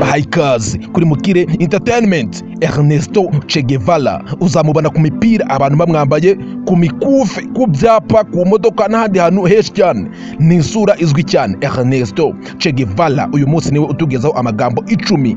Bahaye ikaze kuri Mukire Entertainment. Ernesto Che Guevara uzamubona ku mipira abantu bamwambaye, ku mikufi, ku byapa, ku modoka n'ahandi hantu henshi cyane. Ni isura izwi cyane, Ernesto Che Guevara. Uyu munsi niwe utugezaho amagambo 10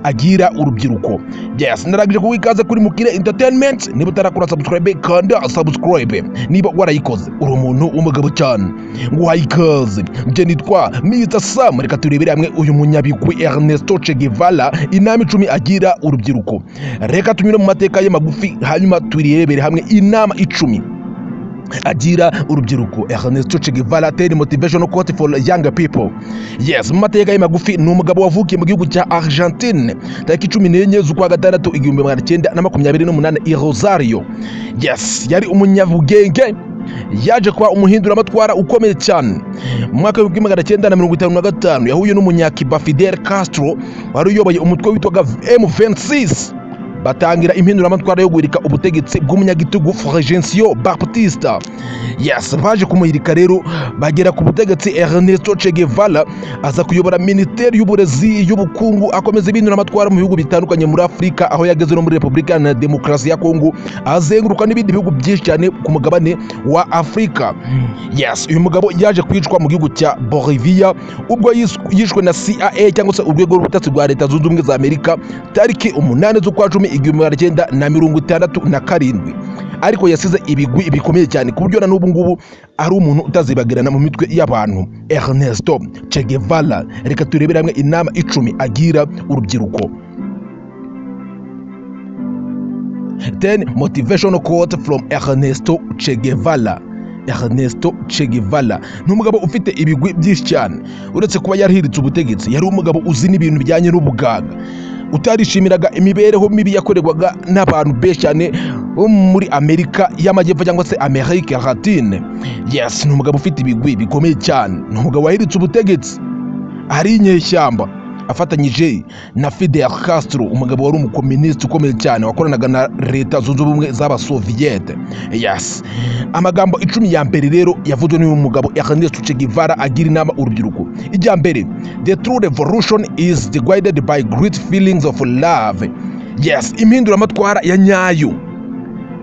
agira urubyiruko. Yes, narangije kuguha ikaze kuri Mukire Entertainment. Niba utarakora subscribe, kanda subscribe. Niba warayikoze, uri umuntu w'umugabo cyane, nguhaye ikaze. Njye nitwa Mr Sam. Reka turebere hamwe uyu munyabigwi Ernesto Che Guevara, inama 10 agira urubyiruko. Reka tunyure mu mateka ye magufi, hanyuma turebere hamwe inama 10 agira urubyiruko. Ernesto Che Guevara, 10 motivational quote for young people. Yes, mu mateka ye magufi, ni umugabo wavukiye mu gihugu cya Argentine tariki 14 z'ukwa gatandatu 1928 i Rosario. Yes, yari umunyabugenge, yaje kuba umuhinduramatwara ukomeye cyane. Mu mwaka w'1955 yahuye n'umunyakiba Fidel Castro wari uyoboye umutwe witwaga M26, batangira impinduramatwara yo guhirika ubutegetsi bw'umunyagitugu Fulgencio Batista. Yes, baje kumuhirika rero, bagera ku butegetsi. Ernesto Che Guevara aza kuyobora minisiteri y'uburezi, y'ubukungu, akomeza impinduramatwara mu bihugu bitandukanye muri Afurika, aho yageze no muri Repubulika na Demokarasi ya Kongo, azenguruka n'ibindi bihugu byinshi cyane ku mugabane wa Afurika. Yes, uyu mugabo yaje kwicwa mu gihugu cya Bolivia ubwo yishwe na CIA, cyangwa se urwego rw'ubutasi rwa Leta Zunze Ubumwe za Amerika, tariki 8 z'ukwa cumi 1967. Ariko yasize ibigwi bikomeye cyane, ku buryo na n'ubu ngubu ari umuntu utazibagirana mu mitwe y'abantu, Ernesto Che Guevara. Reka turebere hamwe inama 10 agira urubyiruko. 10 motivational quote from Ernesto Che Guevara. Ernesto Che Guevara ni umugabo ufite ibigwi byinshi cyane. Uretse kuba yarahiritse ubutegetsi, yari umugabo uzi n'ibintu bijyanye n'ubuganga, utarishimiraga imibereho mibi yakorerwaga n'abantu benshi cyane bo muri Amerika y'Amajyepfo, cyangwa se Amerika Latine. Yes, ni umugabo ufite ibigwi bikomeye cyane. Ni umugabo wahiritse ubutegetsi ari inyeshyamba, afatanyije na Fidel Castro, umugabo wari umukominisiti ukomeye cyane wakoranaga na Leta Zunze Ubumwe z'Abasoviyete. Yes, amagambo 10 ya mbere rero yavuzwe n'uyu mugabo Ernesto Che Guevara agira inama urubyiruko. Ijya mbere: "The true revolution is guided by great feelings of love." Yes, impinduramatwara ya nyayo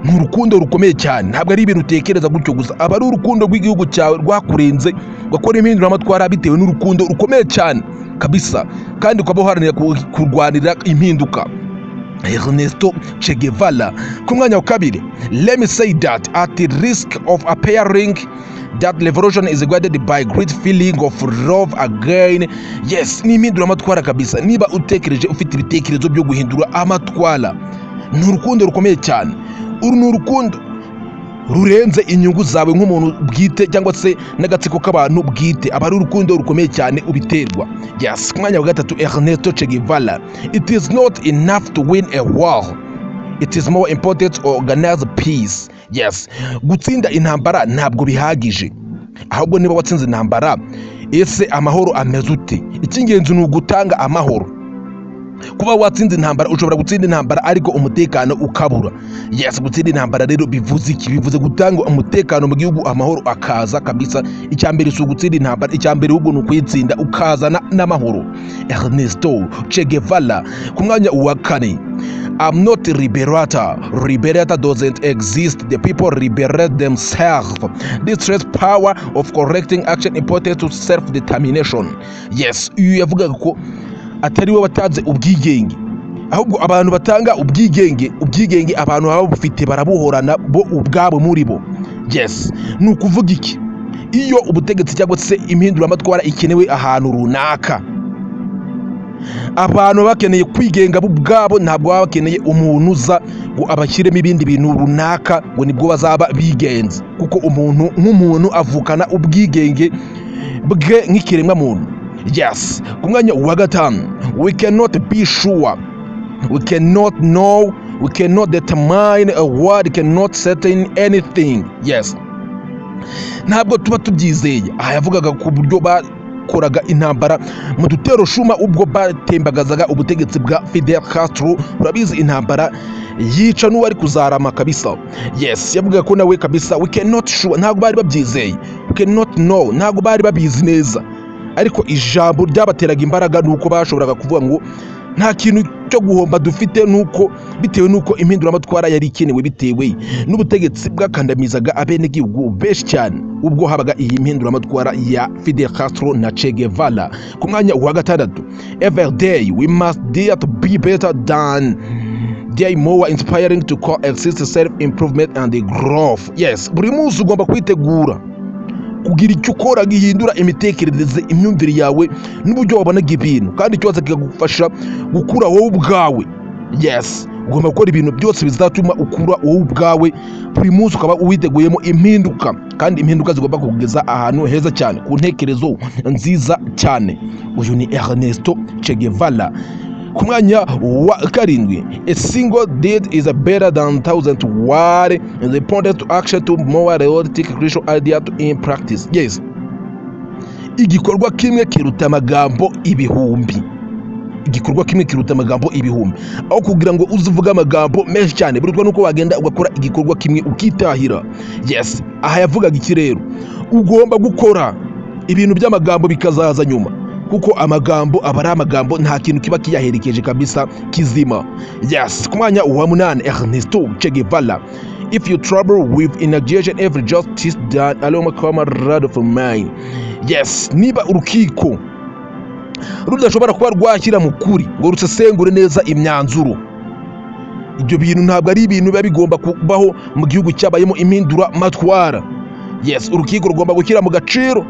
ni urukundo rukomeye cyane. Ntabwo ari ibintu utekereza gutyo gusa, aba ari urukundo rw'igihugu cyawe rwakurenze, ugakora impinduramatwara bitewe n'urukundo rukomeye cyane kabisa, kandi ukaba uharanira kurwanira impinduka. Ernesto Che Guevara. Ku mwanya wa kabiri: "Let me say that at the risk of appearing that revolution is guided by great feeling of love again." Yes, ni impinduramatwara kabisa. Niba utekereje, ufite ibitekerezo byo guhindura amatwara, ni urukundo rukomeye cyane. Uru ni urukundo rurenze inyungu zawe nk'umuntu bwite, cyangwa se n'agatsiko k'abantu bwite. Aba ari urukundo rukomeye cyane ubiterwa. Yes, ku mwanya wa gatatu, Ernesto Che Guevara: "It is not enough to win a war. It is more important to organize peace." Yes, gutsinda intambara ntabwo bihagije, ahubwo niba watsinze intambara, ese amahoro ameze ute? Icy'ingenzi ni ugutanga amahoro. Kuba watsinze intambara, ushobora gutsinda intambara ariko umutekano ukabura. Yes, gutsinda intambara rero bivuze iki? Bivuze gutanga umutekano mu gihugu, amahoro akaza kabisa. Icya mbere si ugutsinda intambara, icya mbere ahubwo ni ukuyitsinda ukazana n'amahoro. Ernesto Che Guevara. Ku mwanya wa kane: "I'm not liberator. Liberator doesn't exist. The people liberate themselves. This stress power of correcting action important to self-determination." Yes, uyu yavugaga ko atari we watanze ubwigenge, ahubwo abantu batanga ubwigenge. Ubwigenge abantu baba bufite, barabuhorana bo ubwabo muri bo. Yes, ni ukuvuga iki? Iyo ubutegetsi cyangwa se impinduramatwara ikenewe ahantu runaka, abantu baba bakeneye kwigenga bo ubwabo. Ntabwo baba bakeneye umuntu uza ngo abashyiremo ibindi bintu runaka ngo nibwo bazaba bigenza, kuko umuntu nk'umuntu avukana ubwigenge bwe nk'ikiremwamuntu. Yes, ku mwanya wa gatanu: "We cannot be sure. We cannot know. We cannot determine. A word cannot certain anything." Yes, ntabwo tuba tubyizeye. Aha yavugaga ku buryo bakoraga intambara mu dutero shuma ubwo batembagazaga ubutegetsi bwa Fidel Castro. Urabizi, intambara yica n'uwari kuzarama kabisa. Yes, yavugaga ko nawe kabisa we cannot sure, ntabwo bari babyizeye, we cannot know, ntabwo bari babizi neza. Ariko ijambo ryabateraga imbaraga ni uko bashoboraga kuvuga ngo nta kintu cyo guhomba dufite, nuko bitewe n'uko impinduramatwara yari ikenewe, bitewe n'ubutegetsi bwakandamizaga abenegihugu benshi cyane ubwo habaga iyi mpinduramatwara ya Fidel Castro na Che Guevara. Ku mwanya wa gatandatu, every day we must dare to be better than they, more inspiring to coexist self improvement and growth. Yes, buri munsi ugomba kwitegura kugira icyo ukora gihindura imitekerereze, imyumvire yawe n'uburyo wabonaga ibintu, kandi cyose kikagufasha gukura wowe ubwawe. Yes, ugomba gukora ibintu byose bizatuma ukura wowe ubwawe. Buri munsi ukaba uwiteguyemo impinduka, kandi impinduka zigomba kukugeza ahantu heza cyane, ku ntekerezo nziza cyane. Uyu ni Ernesto Che Guevara. Ku mwanya wa karindwi, a single deed is a better than thousand word and the point to action to more realistic crucial idea to in practice. Yes, igikorwa kimwe kiruta amagambo ibihumbi. Igikorwa kimwe kiruta amagambo ibihumbi. Aho kugira ngo uze uvuge amagambo menshi cyane, birutwa nuko wagenda ugakora igikorwa kimwe ukitahira. Yes, aha yavugaga iki rero? Ugomba gukora ibintu by'amagambo bikazaza nyuma, kuko amagambo aba ari amagambo, nta kintu kiba kiyaherekeje kabisa kizima. Yes, ku mwanya wa munani, Ernesto Che Guevara: if you trouble with inagation every justice done alone camarade for mine. Yes, niba urukiko rudashobora kuba rwashyira mu kuri ngo rusesengure neza imyanzuro, ibyo bintu ntabwo ari ibintu biba bigomba kubaho mu gihugu cyabayemo impinduramatwara. Yes, urukiko rugomba gushyira mu gaciro,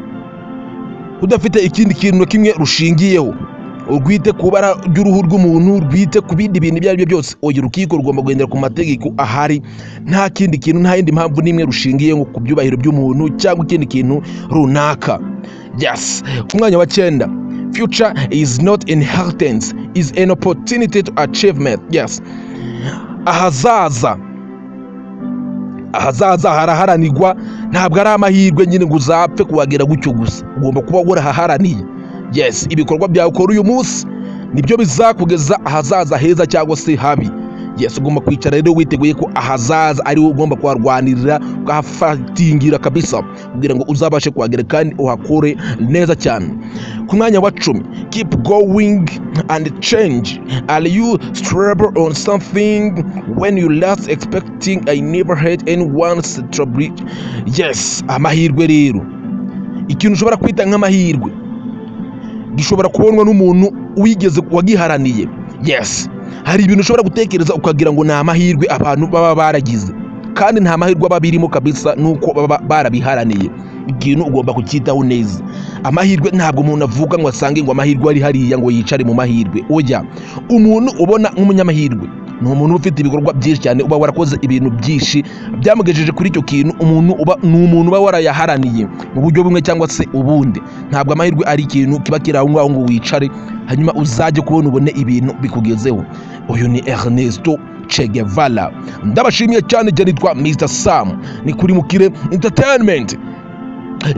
udafite ikindi kintu na kimwe rushingiyeho, urwite ku ibara ry'uruhu rw'umuntu, rwite ku bindi bintu ibyo ari byo byose. Oya, urukiko rugomba kugendera ku mategeko ahari, nta kindi kintu, nta yindi mpamvu n'imwe rushingiye ngo ku byubahiro by'umuntu cyangwa ikindi kintu runaka. Yes, ku mwanya wa cyenda, future is not inheritance, is an opportunity to achievement. Yes, ahazaza haraharanirwa, ntabwo ari amahirwe nyine ngo uzapfe kuhagera gutyo gusa. Ugomba kuba warahaharaniye. Yes, ibikorwa byawe ukora uyu munsi nibyo bizakugeza ahazaza heza cyangwa se habi. Yes, ugomba kwicara rero witeguye ko ahazaza ari wowe ugomba kuharwanirira, ukahafatingira kabisa, kugira ngo uzabashe kuhagera kandi uhakore neza cyane. Ku mwanya wa 10, keep going and change. Are you stable on something when you last expecting? I never had anyone's trouble. Yes, amahirwe rero, ikintu ushobora kwita nk'amahirwe gishobora kubonwa n'umuntu wigeze wagiharaniye. Yes, hari ibintu ushobora gutekereza ukagira ngo ni amahirwe abantu baba baragize, kandi nta mahirwe aba birimo kabisa, nuko baba barabiharaniye. Ikintu ugomba kucyitaho neza. Amahirwe, ntabwo umuntu avuga ngo asange ngo amahirwe ari hariya ngo yicare mu mahirwe. Oya, umuntu ubona nk'umunyamahirwe ni umuntu uba ufite ibikorwa byinshi cyane, uba warakoze ibintu byinshi byamugejeje kuri icyo kintu. Umuntu uba ni umuntu uba warayaharaniye mu buryo bumwe cyangwa se ubundi. Ntabwo amahirwe ari ikintu kiba kiri aho ngaho ngo wicare, hanyuma uzajye kubona ubone ibintu bikugezeho. Uyu ni Ernesto Che Guevara. Ndabashimiye cyane cyane, nitwa Mr Sam, ni kuri Mukire Entertainment.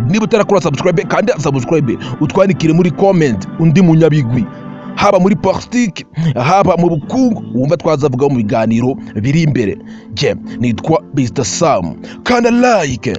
Niba utarakora subscribe, kandi subscribe, utwandikire muri comment undi munyabigwi, haba muri politiki, haba mu bukungu, wumva twazavugaho mu biganiro biri imbere. Jye nitwa Mr Sam, kanda like.